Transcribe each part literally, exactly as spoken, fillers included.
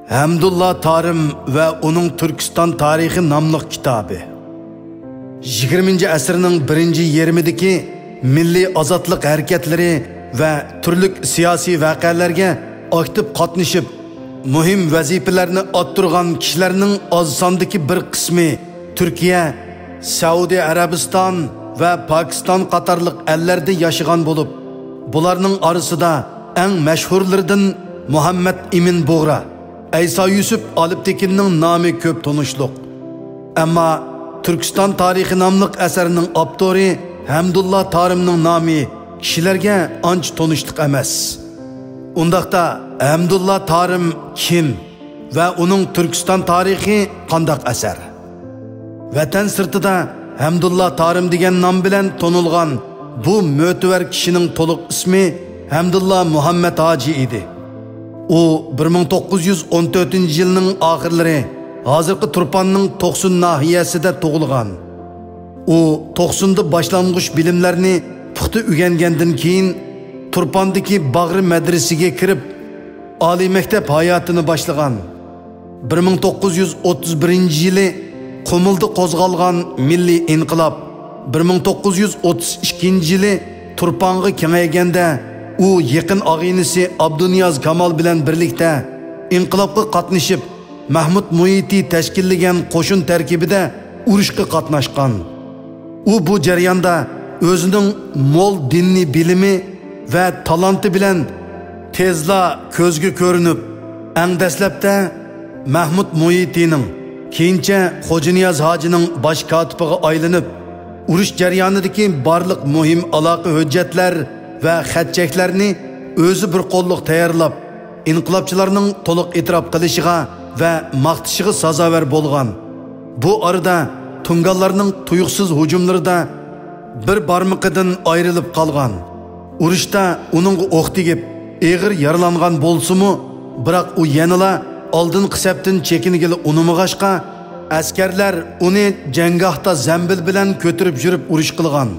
ھەمدۇللا تارىم ۋە ئۇنىڭ تۈركىستان تارىخى ناملىق كىتابى. يىگىرمىنچى ئەسىرنىڭ بىرىنچى يېرىمىدىكى مىللىي ئازادلىق ھەرىكەتلىرى ۋە تۈرلۈك سىياسىي ۋەقەلەرگە ئاكتىپ قاتنىشىپ، مۇھىم ۋەزىپىلەرنى ئاتتۇرغان كىشىلەرنىڭ ئاز ساندىكى بىر قىسمى تۈركىيە، سەئۇدى ئەرەبىستان ۋە پاكىستان قاتارلىق ئەللەردە ياشىغان بولۇپ، بۇلارنىڭ ئارىسىدا ئەڭ مەشھۇرلىرىدىن مۇھەممەد ئىمىن بۇغرا، ئەيسا يۈسۈپ ئالپتېكىننىڭ نامى كۆپ تونۇشلۇق. ئەمما تۈركىستان تارىخى ناملىق ئەسەرنىڭ ئاپتورى ھەمدۇللا تارىمنىڭ نامى كىشىلەرگە ئانچە تونۇشلۇق ئەمەس. ئۇنداقتا ھەمدۇللا تارىم كىم ۋە ئۇنىڭ تۈركىستان تارىخى قانداق ئەسەر؟ ۋەتەن سىرتىدا ھەمدۇللا تارىم دېگەن نام بىلەن تونۇلغان بۇ مۆتىۋەر كىشىنىڭ تولۇق ئىسمى ھەمدۇللا مۇھەممەد ھاجى ئىدى. ئۇ بىر مىڭ توققۇز يۈز ئون تۆتىنچى يىلنىڭ ئاخىرلىرى ھازىرقى تۇرپاننىڭ توقسۇن ناھىيەسىدە تۇغۇلغان. ئۇ توقسۇندا باشلانغۇچ بىلىملەرنى پۇختا ئۆگەنگەندىن كېيىن، تۇرپاندىكى باغرى مەدرىسىگە كىرىپ، ئالىي مەكتەپ ھاياتىنى باشلىغان. بىر مىڭ توققۇز يۈز ئوتتۇز بىرىنچى يىلى قۇمۇلدا قوزغالغان مىللىي ئىنقىلاب بىر مىڭ توققۇز يۈز ئوتتۇز ئىككىنچى يىلى تۇرپانغا كېڭەيگەندە، ئۇ يېقىن ئاغىنىسى ئابدۇنىياز كامال بىلەن بىرلىكتە ئىنقىلابقا قاتنىشىپ، مەھمۇد مۇھىتى تەشكىللىگەن قوشۇن تەركىبىدە ئۇرۇشقا قاتناشقان. ئۇ بۇ جەرياندا ئۆزىنىڭ مول دىنىي بىلىمى ۋە تالانتى بىلەن تېزلا كۆزگە كۆرۈنۈپ، ئەڭ دەسلەپتە مەھمۇد مۇھىتىنىڭ، كېيىنچە خوجانىياز ھاجىنىڭ باش كاتىپىغا ئايلىنىپ، ئۇرۇش جەريانىدىكى بارلىق مۇھىم ئالاقە ھۆججەتلەر ۋە خەت-چەكلەرنى ئۆزى بىر قوللۇق تەييارلاپ، ئىنقىلابچىلارنىڭ تولۇق ئېتىراپ قىلىشىغا ۋە ماختىشىغا سازاۋەر بولغان. بۇ ئارىدا تۇڭگانلارنىڭ تۇيۇقسىز ھۇجۇملىرىدا بىر بارمىقىدىن ئايرىلىپ قالغان. ئۇرۇشتا ئۇنىڭغا ئوق تېگىپ، ئېغىر يارىلانغان بولسىمۇ، بىراق ئۇ يەنىلا ئالدىنقى سەپتىن چېكىنگىلى ئۇنىمىغاچقا، ئەسكەرلەر ئۇنى جەڭگاھتا زەمبىل بىلەن كۆتۈرۈپ يۈرۈپ ئۇرۇش قىلغان.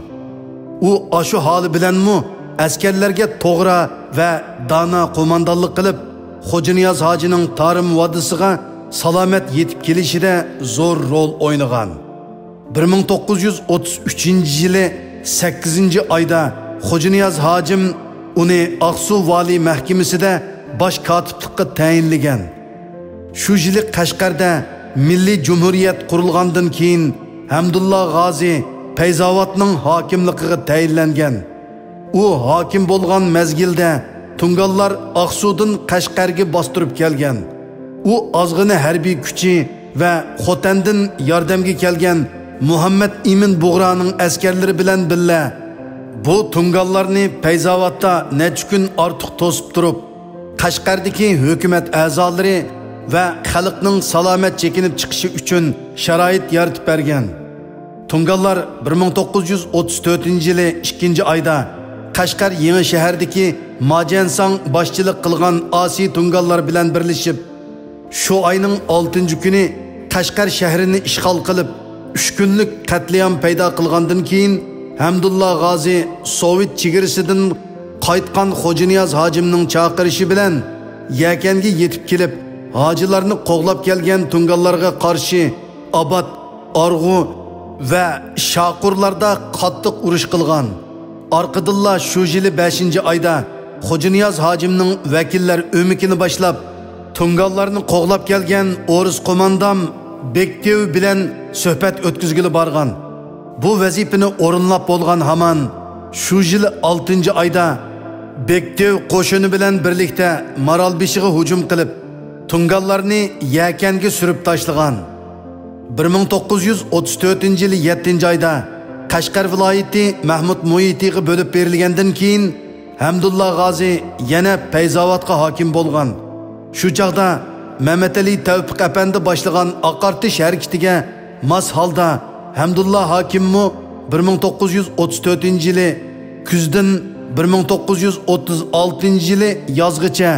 ئۇ ئاشۇ ھالى بىلەنمۇ ئەسكەرلەرگە توغرا ۋە دانا قوماندانلىق قىلىپ، خوجانىياز ھاجىنىڭ تارىم ۋادىسىغا سالامەت يېتىپ كېلىشىدە زور رول ئوينىغان. بىر مىڭ توققۇز يۈز ئوتتۇز ئۈچىنچى يىلى سەككىزىنچى ئايدا خوجانىياز ھاجىم ئۇنى ئاقسۇ ۋالىي مەھكىمىسىدە باش كاتىپلىققا تەيىنلىگەن. شۇ يىلى قەشقەردە مىللىي جۇمھۇرىيەت قۇرۇلغاندىن كېيىن، ھەمدۇللا غازى پەيزاۋاتنىڭ ھاكىملىقىغا تەيىنلەنگەن. ئۇ ھاكىم بولغان مەزگىلدە تۇڭگانلار ئاقسۇدىن قەشقەرگە باستۇرۇپ كەلگەن. ئۇ ئازغىنە ھەربىي كۈچى ۋە خوتەندىن ياردەمگە كەلگەن مۇھەممەد ئىمىن بۇغرانىڭ ئەسكەرلىرى بىلەن بىللە بۇ تۇڭگانلارنى پەيزاۋاتتا نەچچە كۈن ئارتۇق توسۇپ تۇرۇپ، قەشقەردىكى ھۆكۈمەت ئەزالىرى ۋە خەلقنىڭ سالامەت چېكىنىپ چىقىشى ئۈچۈن شارائىت يارىتىپ بەرگەن. تۇڭگانلار بىر مىڭ توققۇز يۈز ئوتتۇز تۆتىنچى يىلى ئىككىنچى ئايدا قەشقەر يېڭى شەھەردىكى ماجەنساڭ باشچىلىق قىلغان ئاسىي تۇڭگانلار بىلەن بىرلىشىپ، شۇ ئاينىڭ ئالتىنچى كۈنى قەشقەر شەھىرىنى ئىشغال قىلىپ، ئۈچ كۈنلۈك قەتلىئام پەيدا قىلغاندىن كېيىن، ھەمدۇللا غازى سوۋېت چېگرىسىدىن قايتقان خوجانىياز ھاجىمنىڭ چاقىرىشى بىلەن يەكەنگە يېتىپ كېلىپ، ھاجىلارنى قوغلاپ كەلگەن تۇڭگانلارغا قارشى ئابات، ئارغۇ ۋە شاقۇرلاردا قاتتىق ئۇرۇش قىلغان. ئارقىدىنلا شۇ يىلى بەشىنچى ئايدا خوجانىياز ھاجىمنىڭ ۋەكىللەر ئۆمىكىنى باشلاپ، تۇڭگانلارنى قوغلاپ كەلگەن ئورۇس قوماندان بېكتېۋ بىلەن سۆھبەت ئۆتكۈزگىلى بارغان. بۇ ۋەزىپىنى ئورۇنلاپ بولغان ھامان شۇ يىلى ئالتىنچى ئايدا بېكتېۋ قوشۇنى بىلەن بىرلىكتە مارالبېشىغا ھۇجۇم قىلىپ، تۇڭگانلارنى يەكەنگە سۈرۈپ تاشلىغان. بىر مىڭ توققۇز يۈز ئوتتۇز تۆتىنچى يىلى يەتتىنچى ئايدا قەشقەر ۋىلايىتى مەھمۇد مۇھىتىغا بۆلۈپ بېرىلگەندىن كېيىن، ھەمدۇللا غازى يەنە پەيزاۋاتقا ھاكىم بولغان. شۇ چاغدا مەمەتئېلى تەۋپىق ئەپەندى باشلىغان ئاقارتىش ھەرىكىتىگە ماس ھالدا ھەمدۇللا ھاكىممۇ بىر مىڭ توققۇز يۈز ئوتتۇز تۆتىنچى يىلى كۈزدىن بىر مىڭ توققۇز يۈز ئوتتۇز ئالتىنچى يىلى يازغىچە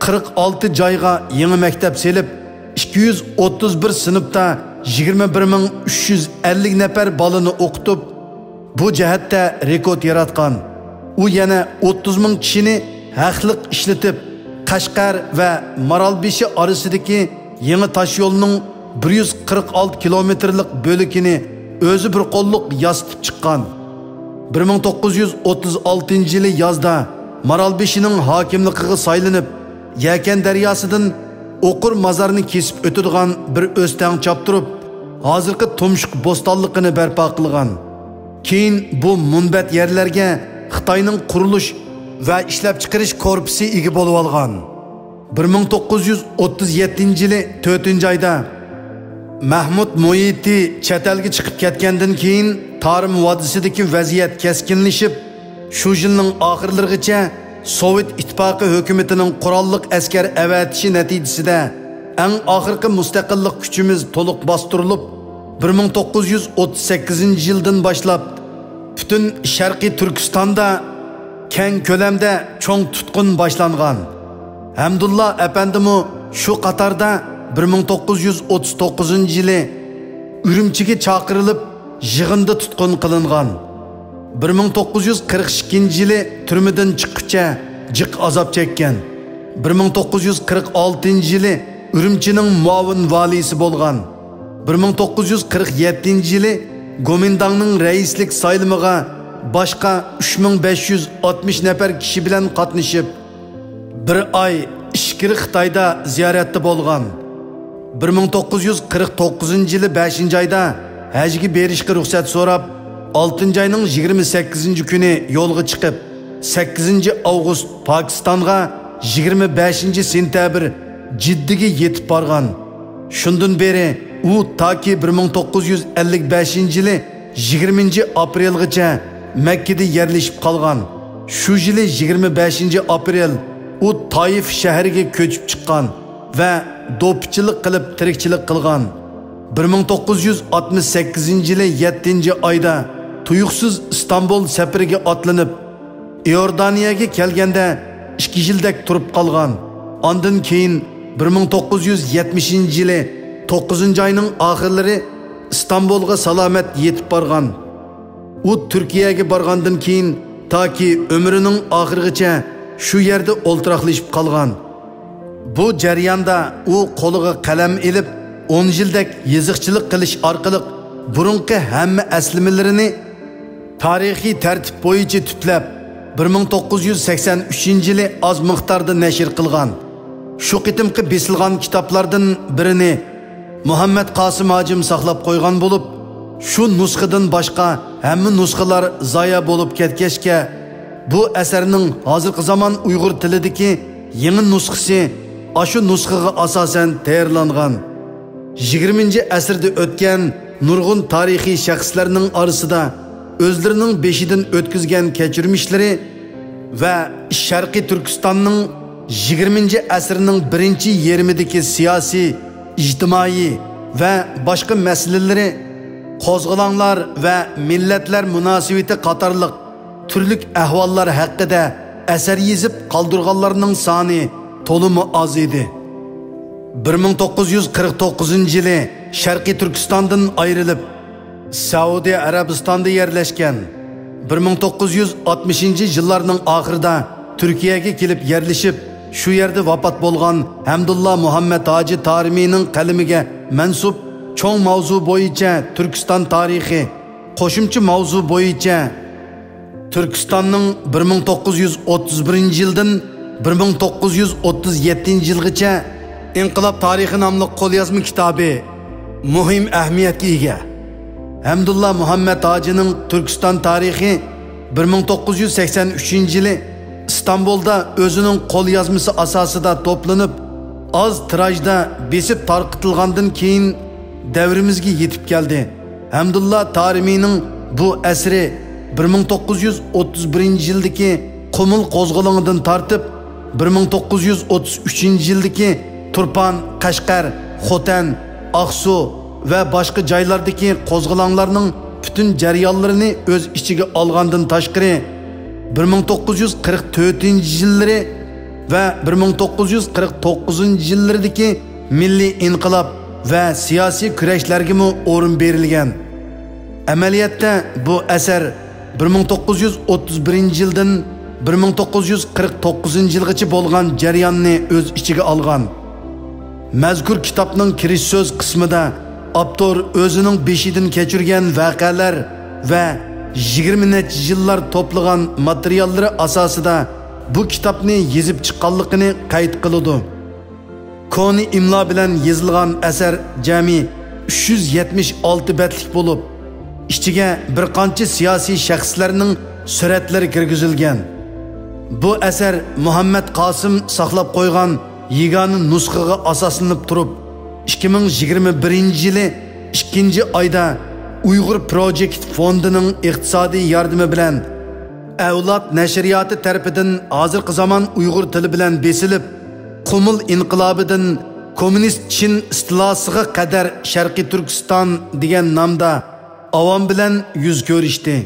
قىرىق ئالتە جايغا يېڭى مەكتەپ سېلىپ، ئىككى يۈز ئوتتۇز بىر سىنىپتا يىگىرمە بىر مىڭ ئۈچ يۈز ئەللىك نەپەر بالىنى ئوقۇتۇپ، بۇ جەھەتتە رېكورت ياراتقان. ئۇ يەنە ئوتتۇز مىڭ كىشىنى ھەقلىق ئىشلىتىپ، قەشقەر ۋە مارالبېشى ئارىسىدىكى يېڭى تاشيولنىڭ بىر يۈز قىرىق ئالتە كىلومېتىرلىق بۆلىكىنى ئۆزى بىر قوللۇق ياسىتىپ چىققان. بىر مىڭ توققۇز يۈز ئوتتۇز ئالتىنچى يىلى يازدا مارالبېشىنىڭ ھاكىملىقىغا سايلىنىپ، يەكەن دەرياسىدىن ئوقۇر مازارنى كېسىپ ئۆتىدىغان بىر ئۆستەڭ چاپتۇرۇپ، ھازىرقى تۇمشۇق بوستانلىقىنى بەرپا قىلغان. كېيىن بۇ مۇنبەت يەرلەرگە خىتاينىڭ قۇرۇلۇش ۋە ئىشلەپچىقىرىش كورپۇسى ئىگە بولۇۋالغان. بىر مىڭ توققۇز يۈز ئوتتۇز يەتتىنچى يىلى تۆتىنچى ئايدا مەھمۇد مۇھىتى چەت ئەلگە چىقىپ كەتكەندىن كېيىن، تارىم ۋادىسىدىكى ۋەزىيەت كەسكىنلىشىپ، شۇ يىلنىڭ ئاخىرلىرىغىچە سوۋېت ئىتتىپاقى ھۆكۈمىتىنىڭ قوراللىق ئەسكەر ئەۋەتىشى نەتىجىسىدە، ئەڭ ئاخىرقى مۇستەقىللىق كۈچىمىز تولۇق باستۇرۇلۇپ، بىر مىڭ توققۇز يۈز ئوتتۇز سەككىزىنچى يىلدىن باشلاپ پۈتۈن شەرقىي تۈركىستاندا كەڭ كۆلەمدە چوڭ تۇتقۇن باشلانغان. ھەمدۇللا ئەپەندىمۇ شۇ قاتاردا بىر مىڭ توققۇز يۈز ئوتتۇز توققۇزىنچى يىلى ئۈرۈمچىگە چاقىرىلىپ، يىغىندا تۇتقۇن قىلىنغان. بىر مىڭ توققۇز يۈز قىرىق ئىككىنچى يىلى تۈرمىدىن چىققۇچە جىق ئازاب چەككەن. بىر مىڭ توققۇز يۈز قىرىق ئالتىنچى يىلى ئۈرۈمچىنىڭ مۇئاۋىن ۋالىيسى بولغان. بىر مىڭ توققۇز يۈز قىرىق يەتتىنچى يىلى گومىنداڭنىڭ رەئىسلىك سايلىمىغا باشقا ئۈچ مىڭ بەش يۈز ئاتمىش نەپەر كىشى بىلەن قاتنىشىپ، بىر ئاي ئىچكىرى خىتايدا زىيارەتتە بولغان. بىر مىڭ توققۇز يۈز قىرىق توققۇزىنچى يىلى بەشىنچى ئايدا ھەجگە بېرىشقا رۇخسەت سوراپ، ئالتىنچى ئاينىڭ يىگىرمە سەككىزىنچى كۈنى يولغا چىقىپ، سەككىزىنچى ئاۋغۇست پاكىستانغا، يىگىرمە بەشىنچى سېنتەبىر جىددىگە يېتىپ بارغان. شۇندىن بېرى ئۇ تاكى بىر مىڭ توققۇز يۈز ئەللىك بەشىنچى يىلى يىگىرمىنچى ئاپرېلغىچە مەككىدە يەرلىشىپ قالغان. شۇ يىلى يىگىرمە بەشىنچى ئاپرېل ئۇ تائىف شەھىرىگە كۆچۈپ چىققان ۋە دوپپىچىلىق قىلىپ تىرىكچىلىك قىلغان. بىر مىڭ توققۇز يۈز ئاتمىش سەككىزىنچى يىلى يەتتىنچى ئايدا تۇيۇقسىز ئىستانبۇل سەپىرىگە ئاتلىنىپ، ئىئوردانىيەگە كەلگەندە ئىككى يىلدەك تۇرۇپ قالغان. ئاندىن كېيىن بىر مىڭ توققۇز يۈز يەتمىشىنچى يىلى توققۇزىنچى ئاينىڭ ئاخىرلىرى ئىستانبۇلغا سالامەت يېتىپ بارغان. ئۇ تۈركىيەگە بارغاندىن كېيىن تاكى ئۆمرىنىڭ ئاخىرىغىچە شۇ يەردە ئولتۇراقلىشىپ قالغان. بۇ جەرياندا ئۇ قولىغا قەلەم ئېلىپ، ئون يىلدەك يېزىقچىلىق قىلىش ئارقىلىق بۇرۇنقى ھەممە ئەسلىمىلىرىنى تارىخىي تەرتىپ بويىچە تۈپلەپ، بىر مىڭ توققۇز يۈز سەكسەن ئۈچىنچى يىلى ئاز مىقداردا نەشر قىلغان. شۇ قېتىمقى بېسىلغان كىتابلاردىن بىرىنى مۇھەممەد قاسىم ھاجىم ساقلاپ قويغان بولۇپ، شۇ نۇسخىدىن باشقا ھەممە نۇسخىلار زايە بولۇپ كەتكەچكە، بۇ ئەسەرنىڭ ھازىرقى زامان ئۇيغۇر تىلىدىكى يېڭى نۇسخىسى ئاشۇ نۇسخىغا ئاساسەن تەييارلانغان. يىگىرمىنچى ئەسىردە ئۆتكەن نۇرغۇن تارىخىي شەخسلەرنىڭ ئارىسىدا ئۆزلىرىنىڭ بېشىدىن ئۆتكۈزگەن كەچۈرمىشلىرى ۋە شەرقىي تۈركىستاننىڭ يىگىرمىنچى ئەسىرنىڭ بىرىنچى يېرىمىدىكى سىياسىي، ئىجتىمائىي ۋە باشقا مەسىلىلىرى، قوزغىلاڭلار ۋە مىللەتلەر مۇناسىۋىتى قاتارلىق تۈرلۈك ئەھۋاللار ھەققىدە ئەسەر يېزىپ قالدۇرغانلارنىڭ سانى تولىمۇ ئاز ئىدى. بىر مىڭ توققۇز يۈز قىرىق توققۇزىنچى يىلى شەرقىي تۈركىستاندىن ئايرىلىپ، سەئۇدى ئەرەبىستاندا يەرلەشكەن. بىر مىڭ توققۇز يۈز ئاتمىشىنچى يىللارنىڭ ئاخىرىدا تۈركىيەگە كېلىپ يەرلىشىپ، شۇ يەردە ۋاپات بولغان ھەمدۇللا مۇھەممەد ھاجى تارىمىنىڭ قەلىمىگە مەنسۇپ چوڭ ماۋزۇ بويىچە تۈركىستان تارىخى، قوشۇمچە ماۋزۇ بويىچە تۈركىستاننىڭ بىر مىڭ توققۇز يۈز ئوتتۇز بىرىنچى يىلدىن بىر مىڭ توققۇز يۈز ئوتتۇز يەتتىنچى يىلغىچە ئىنقىلاب تارىخى ناملىق قوليازما كىتابى مۇھىم ئەھمىيەتكە ئىگە. ھەمدۇللا مۇھەممەد ھاجىنىڭ تۈركىستان تارىخى بىر مىڭ توققۇز يۈز سەكسەن ئۈچىنچى يىلى ئىستانبۇلدا ئۆزىنىڭ قوليازمىسى ئاساسىدا توپلىنىپ، ئاز تىراژدا بېسىپ تارقىتىلغاندىن كېيىن، دەۋرىمىزگە يېتىپ كەلدى. ھەمدۇللا تارىمىنىڭ بۇ ئەسىرى بىر مىڭ توققۇز يۈز ئوتتۇز بىرىنچى يىلدىكى قۇمۇل قوزغىلىڭىدىن تارتىپ، بىر مىڭ توققۇز يۈز ئوتتۇز ئۈچىنچى يىلدىكى تۇرپان، قەشقەر، خوتەن، ئاقسۇ ۋە باشقا جايلاردىكى قوزغىلاڭلارنىڭ پۈتۈن جەريانلىرىنى ئۆز ئىچىگە ئالغاندىن تاشقىرى، بىر مىڭ توققۇز يۈز قىرىق تۆتىنچى يىللىرى ۋە بىر مىڭ توققۇز يۈز قىرىق توققۇزىنچى يىللىرىدىكى مىللىي ئىنقىلاب ۋە سىياسىي كۈرەشلەرگىمۇ ئورۇن بېرىلگەن. ئەمەلىيەتتە بۇ ئەسەر بىر مىڭ توققۇز يۈز ئوتتۇز بىرىنچى يىلدىن بىر مىڭ توققۇز يۈز قىرىق توققۇزىنچى يىلغىچە بولغان جەرياننى ئۆز ئىچىگە ئالغان. مەزكۇر كىتابنىڭ كىرىش سۆز قىسمىدا ئاپتور ئۆزىنىڭ بېشىدىن كەچۈرگەن ۋەقەلەر ۋە يىگىرمە نەچچە يىللار توپلىغان ماتېرىياللىرى ئاساسىدا بۇ كىتابنى يېزىپ چىققانلىقىنى قەيت قىلىدۇ. كونا ئىملا بىلەن يېزىلغان ئەسەر جەمئىي ئۈچ يۈز يەتمىش ئالتە بەتلىك بولۇپ، ئىچىگە بىر قانچە سىياسىي شەخسلەرنىڭ سۈرەتلىرى كىرگۈزۈلگەن. بۇ ئەسەر مۇھەممەد قاسىم ساقلاپ قويغان يېگانە نۇسخىغا ئاساسلىنىپ تۇرۇپ، ئىككى مىڭ يىگىرمە بىرىنچى يىلى ئىككىنچى ئايدا ئۇيغۇر پروجېكت فوندىنىڭ ئىقتىسادىي ياردىمى بىلەن ئەۋلاد نەشرىياتى تەرىپىدىن ھازىرقى زامان ئۇيغۇر تىلى بىلەن بېسىلىپ، قۇمۇل ئىنقىلابىدىن كوممۇنىست چىن ئىستىلاسىغا قەدەر شەرقىي تۈركىستان دېگەن نامدا ئاۋام بىلەن يۈز كۆرۈشتى.